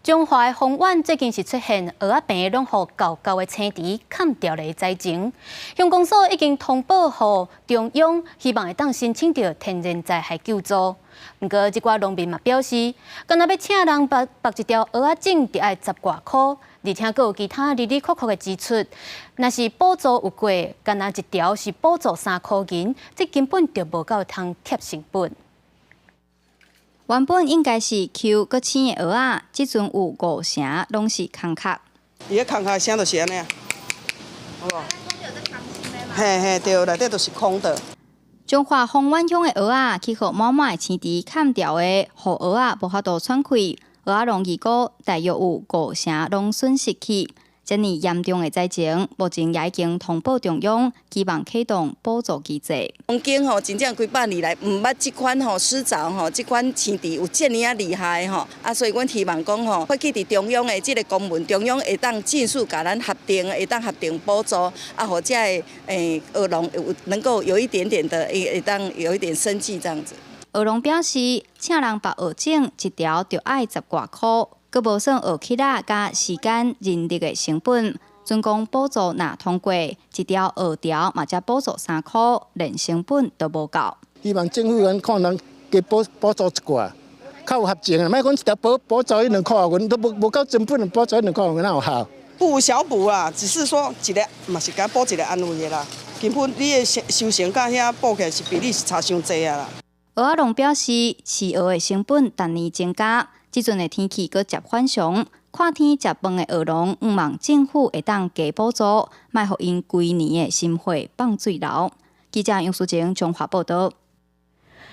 彰化豐原最近是出現蚵仔棚攏予厚厚的青苔崁牢的災情，鄉公所已經通報予中央，希望會當申請著天然災害救助。毋過，這寡農民嘛表示，干焦欲請人縛縛一條蚵仔井，就愛十外箍，而且閣有其他哩哩扣扣的支出。若是補助有過，干焦一條是補助3箍銀，這根本就無夠通貼成本。原本應該是 Q 閣青的蚵仔，這陣有五成攏是空殼。伊個空殼聲就是按呢，有無？嘿嘿，對，內底都是空的。彰化豐原鄉的蚵仔，去予滿滿的青苔崁牢的，予蚵仔無法度喘氣。蚵仔農預估大約有五成攏損失去。這爾嚴重的災情，目前也已經通報中央，希望啟動補助機制。風景吼，真正幾百年來毋捌這款吼濕藻吼，這款青苔有這爾仔厲害吼，啊，所以阮希望講吼，發起佇中央的這个公文，中央會當盡速共咱核定，會當核定補助，啊，予遮个蚵農有能夠有一點點的會當有一點生計這樣子。蚵農表示，請人縛蚵井一條就愛十外箍。閣無算蚵器仔佮時間、人力的成本，準講補助若通過，一條蚵條嘛才補助3箍，連成本都無夠。希望政府能看能加補補助一寡，較有合情啊！莫講一條補補助一兩箍，阮都無無夠成本，補助一兩箍，哪有效？不無小補啦，只是說一個嘛是共補一個安慰的啦。根本你的收成佮遐補起來是比例是差傷濟啊啦。蚵仔農表示，飼蚵的成本逐年增加。這陣的天氣閣捷反常，看天食飯的蚵農，向望政府會當加補助，莫予𪜶規年的心血放水流。記者楊淑靜彰化報道。